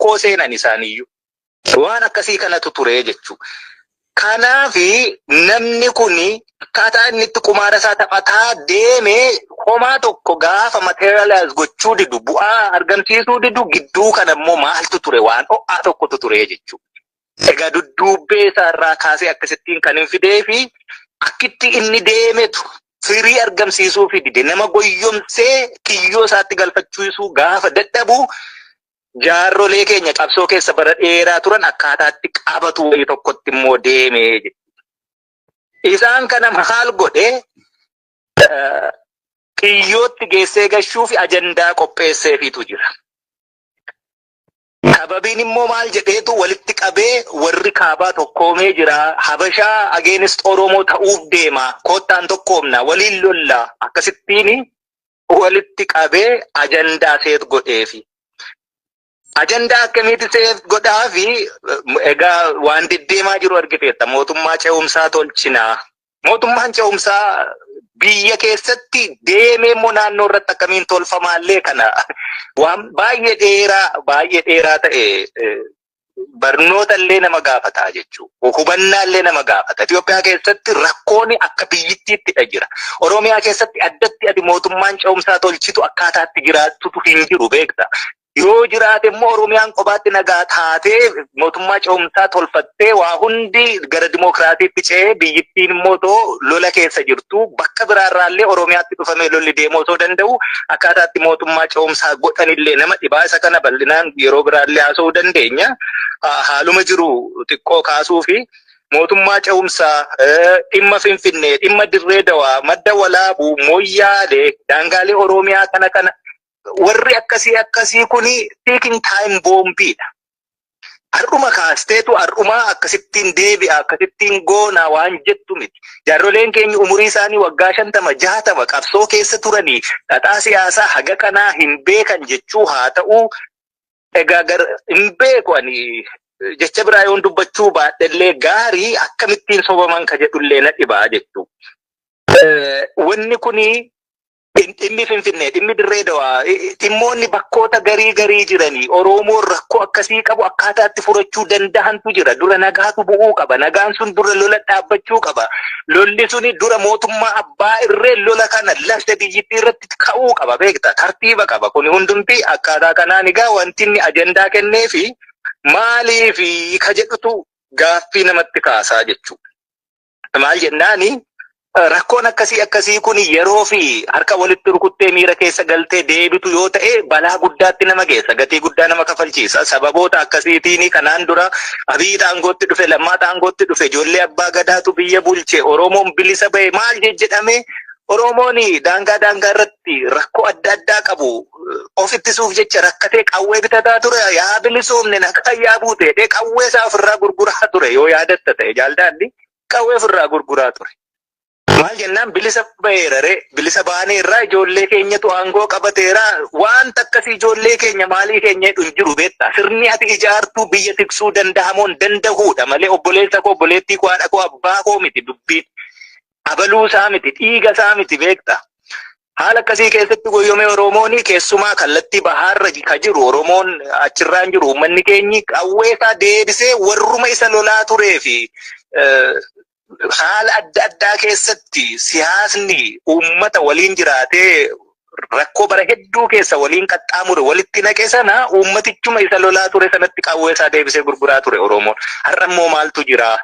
Rakkoo seenan isaaniyyuu. Waan akkasii kanatu ture jechuudha. Kanaaf namni kun akkaataa inni itti qumaara isaa taphataa deeme homaa tokko gaafa materialize gochuu didu, bu'aa argamsiisuu didu, gidduu kana immoo maaltu ture? Waan ho'aa tokkotu ture jechuudha. Egaa dudduubbee isaarraa kaasee akkasittiin kan hin fidee fi akkitti inni deemetu firii argamsiisuu fi dide, nama goyyomsee kiyyoo isaatti galfachiisuu gaafa dadhabu, jaarrolee keenya qabsoo keessa bara dheeraa turan akkaataatti qabatu wayii tokkotti immoo deemee jechuudha. Isaan kana maal godhe? Kiyyootti geessee gashuu fi ajandaa qopheesseefiitu jira. Sababiin immoo maal jedheetu walitti qabee? Warri kaabaa tokkoomee jira. Habashaa against Oromoo ta'uuf deema. Koottaan tokkoomna, waliin lolla. Akkasittiin walitti qabee ajandaa set godheefi. Ajandaa akkamiiti set godhaafi? Egaa waan deddeemaa jiru argiteetta. Mootummaa ce'umsaa tolchinaa. Mootummaan ce'umsaa biyya keessatti deemee immoo naannoo irratti akkamiin tolfamaallee kana waan baay'ee dheeraa, baay'ee dheeraa ta'e, barnoota illee nama gaafata jechuudha. Hubannaa illee nama gaafata. Itoophiyaa keessatti rakkoon akka biyyittiittidha jira. Oromiyaa keessatti addatti ati mootummaan ce'umsaa tolchitu akkaataatti jiraattutu hin jiru, beekta. Yoo jiraate immoo Oromiyaan kophaatti nagaa taatee, mootummaa ce'umsaa tolfattee, waa hundi gara dimookiraasiitti ce'ee, biyyittiin immoo too lola keessa jirtu, bakka biraarraallee Oromiyaatti dhufamee lolli deemuu osoo danda'u, akkaataatti mootummaa ce'umsaa godhanillee nama dhibaa. Isa kana bal'inaan yeroo biraallee haasa'uu dandeenya. Haaluma jiru xiqqoo kaasuu fi mootummaa ce'umsaa, dhimma Finfinnee, dhimma Dirree Dawaa, Madda Walaabuu, Moyyaalee, daangaalee Oromiyaa kana warri akkasii akkasii kuni ticking time boombiidha. Har'uma kaasteetu har'uma akkasittiin deebi'a, akkasittiin goona waan jettu miti. Jaarroleen keenya umurii isaanii waggaa 50, 60 qabsoo keessa turanii xaxaa siyaasaa haga kanaa hin beekan jechuu haa ta'u. Egaa hin beeku, ani jecha biraa yoon dubbachuu baadhellee gaarii, akkamittiin sobaman ka jedhullee na dhibaa jechuu. Wanni kuni, dhimmi Finfinnee, dhimmi Dirree Dawaa, dhimmoonni bakkoota garii garii jiranii Oromoon rakkoo akkasii qabu akkaataatti furachuu danda'antu jira. Dura nagaatu bu'uu qaba. Nagaan sun dura lola dhaabbachuu qaba. Lolli suni dura mootummaa abbaa irree lola kana lafte biyyittii irratti ka'uu qaba, beekta. Tartiiba qaba. Kuni hundumti akkaataa kanaan egaa wanti inni ajandaa kenneefi maaliifi ka jedhutu gaaffii namatti kaasaa jechuudha. Maal jennaani, rakkoon akkasii akkasii kun yeroo fi harka walitti rukuttee miira keessa galtee deebitu yoo ta'e, balaa guddaatti nama geessa, gatii guddaa nama kafalchiisa. Sababoota akkasiitiin kanaan dura Abiyyi aangootti dhufe, Lammaa aangootti dhufe, ijoollee abbaa gadaatu biyya bulche, Oromoon bilisa bahe maal jedhame. Oromoon daangaa daangaa irratti rakkoo adda addaa qabu of ittisuuf jecha rakkatee qawwee bitataa ture. Yaa bilisoomne, nagaa yaa buute, qawwee isaa ofirraa gurguraa ture. Yoo yaadatta ta'e, jaaldaadhi, qawwee ofirraa gurguraa ture. Maal jennaan, bilisa baheera ree, bilisa baaneerraa, ijoollee keenyatu aangoo qabateera, wanta akkasii ijoollee keenya maalii keenya jedhu hin jiru, beektaa. Sirni ati ijaartuu biyya tiksuu danda'amoon danda'uudha malee obboleessa koo, obboleettii koo, haadha koo, abbaa koo miti dubbiin. Abaluu isaa miti, dhiiga isaa miti, beektaa. Haala akkasii keessatti goyyomee Oromoon keessumaa kallattii bahaarra ka jiru, Oromoon achirraan jiru, uummanni keenyi qawwee isaa deebisee warruma isa lolaa turee fi haala adda addaa keessatti siyaasni uummata waliin jiraatee rakkoo bara hedduu keessa waliin qaxxaamure walitti naqe sana, uummatichuma isa lolaa ture sanatti qawwee isaa deebisee gurguraa ture Oromoon. Har'a immoo maaltu jira?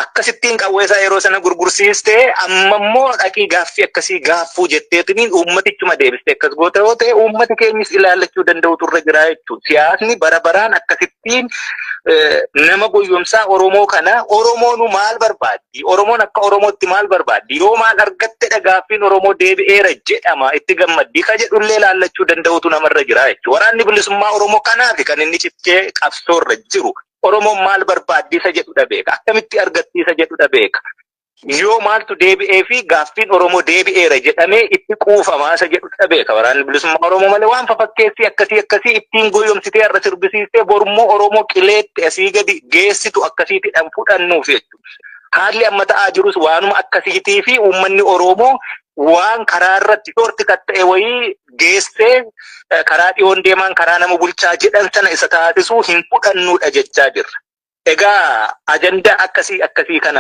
Akkasittiin qawwee isaa yeroo sana gurgursiistee, amma immoo dhaqii gaaffii akkasii gaaffuu jetteetiniin uummatichuma deebistee akkas goota yoo ta'e, uummati keenyis ilaallachuu danda'utu irra jira jechuudha. Siyaasni bara baraan akkasittiin nama goyyomsaa. Oromoo kana, Oromoonu maal barbaaddi? Oromoon akka Oromootti maal barbaaddi? Yoo maal argattedha gaaffiin Oromoo deebi'eera jedhama itti gammaddi ka jedhullee ilaallachuu danda'utu namarra jira jechuudha. Waraanni bilisummaa Oromoo kanaaf kan inni cichee qabsoorra jiru. Oromoon maal barbaaddi isa jedhudha beeka. Akkamitti argatti isa jedhudha beeka. Yoo maaltu deebi'ee fi gaaffiin Oromoo deebi'eera jedhamee itti quufamaa isa jedhudha beeka. Waraanni bilisummaa Oromoo malee waan fafakkeessii akkasii akkasii ittiin goyyomsitee har'a sirbisiistee borummoo Oromoo qileetti asii gadi geessitu akkasiitidhaan fudhannuuf jechuudha. Haalli amma ta'aa jirus waanuma akkasiitii fi uummanni Oromoo Waan karaa irratti shortcut ta'e wayii geessee karaa dhiyoon deemaan karaa nama bulchaa jedhan sana isa taasisuu hin fudhannuudha jechaa jirra. Egaa ajandaa akkasii akkasii kana